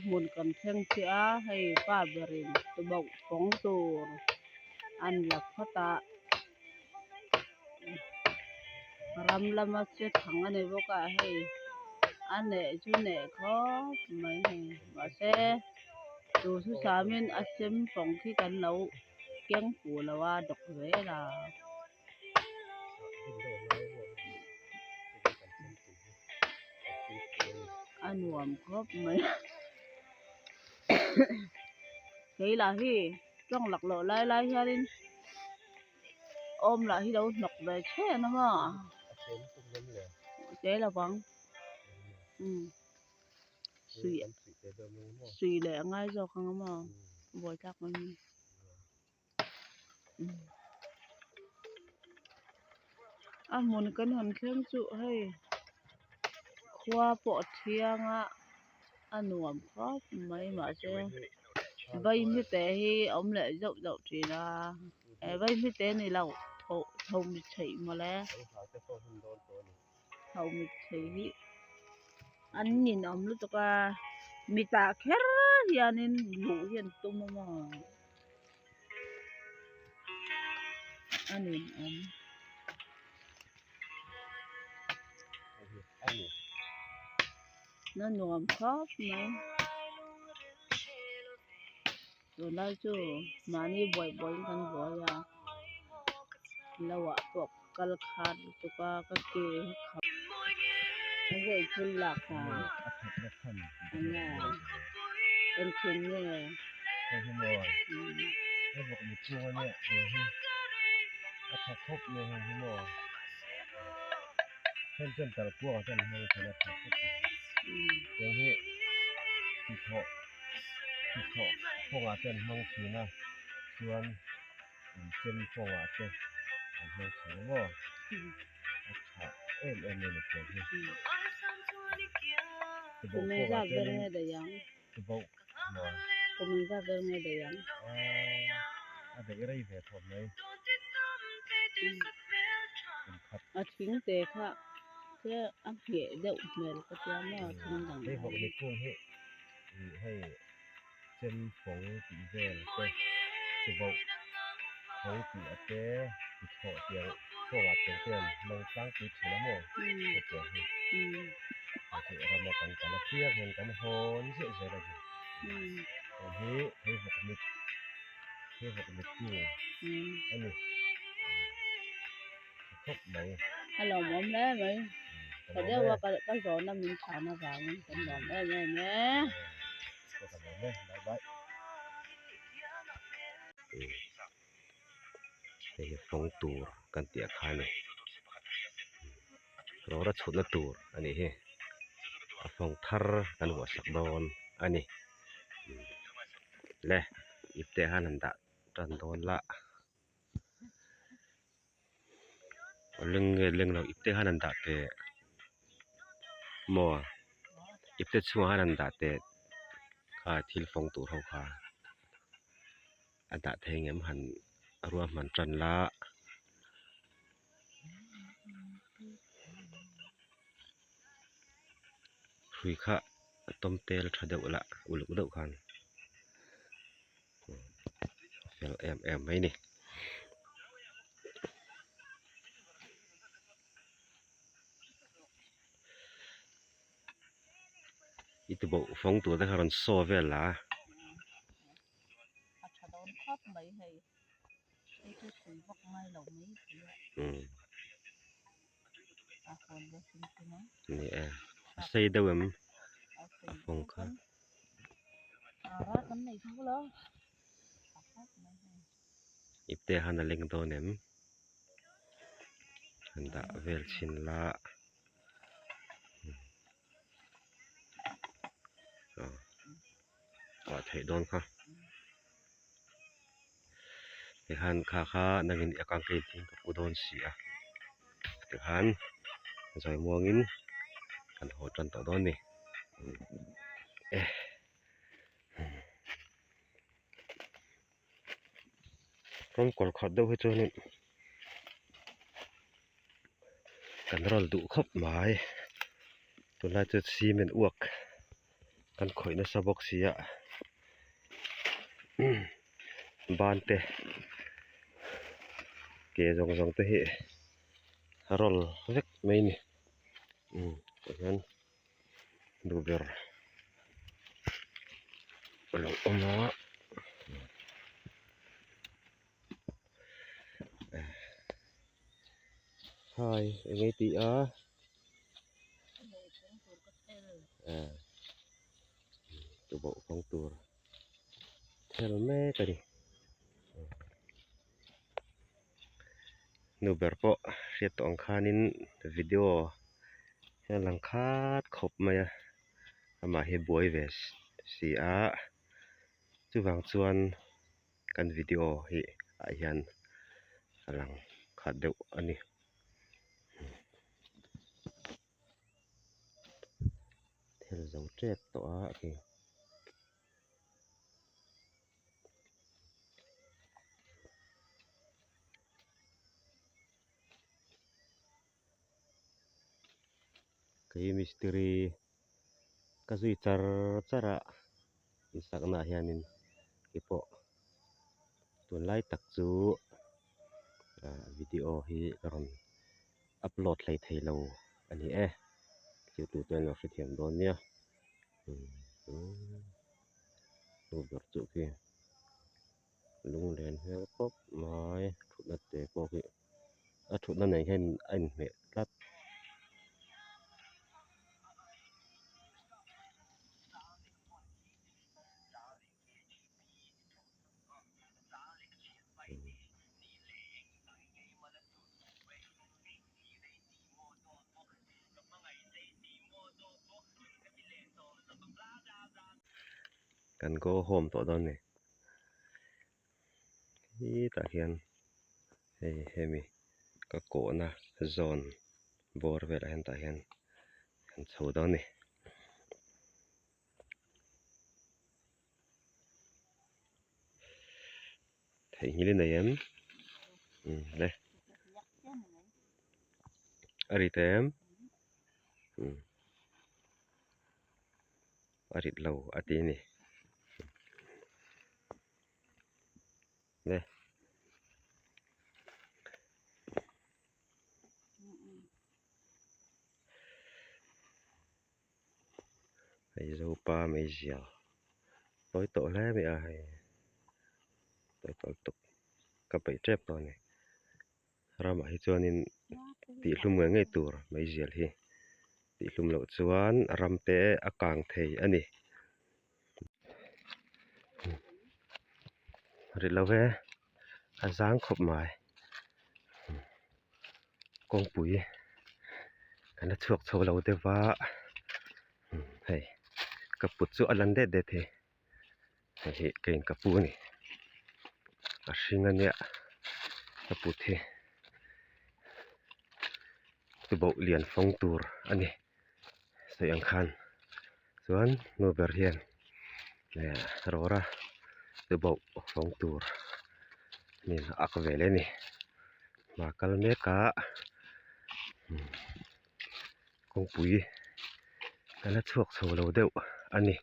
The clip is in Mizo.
Hmun kan thleng chiah a hei pa berin tubauh pawng tur an la phawt a ram lama che thang a ni bawk a hei a neh chu neh khawp mai hei mahse duhthusam in a chem pawng khi kan lo keng fuh lo a dawk zel a. A nuam khawp mai kei lah hi tawng laklawh lai lai hianin awm lah hi lo hnawk ve chhen a maw che lovang umm suih suih leh a ngai zawk ang a maw buaithlak mai mai. A hmun kan han thleng chu hei khua pawh a thiang a a nuam khawp mai mahse vaihmite hi a awm leh zauh zauh thin a eh vaihmite ni lo tho tho mit theih mawle tho mit theih hi an ninawm lutuk a mitah kher hianin luh hi an tum a maw. A ninawm. Na nuam khawp mai. Tunlai chu mahni buai buaiin kan buai a lo ah pawh kal khat lutuk a ka ke hi kham a zai thil lak a enge engthil nge. Hnathawh kawngah te an hmang thin a chuan chem kawngah te an hmang thin a maw a tha em em mai ni tiang hi tibauh kawngah chuanin tibauh maw a daih rei ve thawh mai kum khat. A thing te kha te a ngheh deuh hmel ka tia maw thing dang hei vawk ni kung hi. Ih hei chem fawng tih vel te tubauh fawng tih a te ti thlawh tiang kawngah tiang te an hmang tlangpui thin a maw hetiang hi hei chu rama kan kal apiang hian kan hawn ziah zel a ni heng hi pheikhawk mit pheikhawk mit kung a ni tha khawp mai. A lawmawm hle mai. Tha deuh a ka zawhna min chhan avangin kan lawm em em e. Ka lawm e bye bye. Hei hi fawng tur kan tih ah khan a ni. Rawra chhutna tur a nih hi. A fawng thar kan vuahsak dawn a ni. Le ipte ah khan han dah tan dawn la. Leng nge leng lo ipte khan an dah teh maw ipte chhungah khan an dah teh kha thil fawng tur ho kha a dah thei ngem han ruahman tan la. Hrui kha a tawm tel tha deuh la uluk deuh khan. Fel em em mai ni. I ti bawh fawng tur te kha rawn saw vel la a. A tha dawn khawp mai hei. Hei chu tui vak ngai lo mai thei a. A hawn ve hrim hrim a. Ni e. A sei deuh em? A fawng kha. Ipte han a leng dawn em? Han dah vel chhin la. Aw theih dawn kha. Tikhan kha kha nangin i akang ka inthing ka pu dawn si a. Tikhan zawi muangin kan haw tan tawh dawn a ni. E rawng kawr khat deuh hi chuanin kan rawl duh khawp mai tunlai chu cement uak. Kan khawih nasa bawk si a ban te ke zawng zawng te hi a rawl vek mai a ni tah hian duh ber a lo awm a. Hai eng nge tih a tubauh kawng tur thel mek a ni nu ber pawh hriat tawh ang khanin video hi a lang khat khawp mai a amah hi buai ve si a chuvang chuan. Kan video hi ah hian a lang khat deuh a ni. Thel zo tep tawh a khi. Kei mistiri ka zui char char a insakna ah hianin keipawh tunlai tak chu ah video hi ka rawn upload hlei thei lo a ni e thil tu te an lo hrethiam dawn nia nu ber chu khi lunglen hmel khawp mai thutna te pawh khi. A thutna nen hian a inhmeh tlat. Kan go home tawh dawn a ni. Hetah hian hei hemi ka kawhna zawn bawr velah hian tah hian an chho dawn a ni. Theihnghilh i nei em? Umm le. A rit em? Umm. A rit lo a ti a ni. Hei zopa meizial tawi tawh hle mai a hei tawi tawh lutuk ka peih tep tawh a ni ramah hi chuanin tihhlum ngei ngei tur meizial hi tihhlum loh chuan ram te a kang thei a ni. Ri lo e a zang khawp mai kawngpui kan la chhuak chho lo deuh va hei ka put chu a lan det det hei hei hi ka in ka pu a ni a hring a nia ka put hi tubauh lian fawng tur a ni. Sawi ang khan chuan nu ber hian eh rawra tubauh fawng tur nen a ak ve leh a ni hma kal mek a kawngpui a la chhuak chho lo deuh a ni.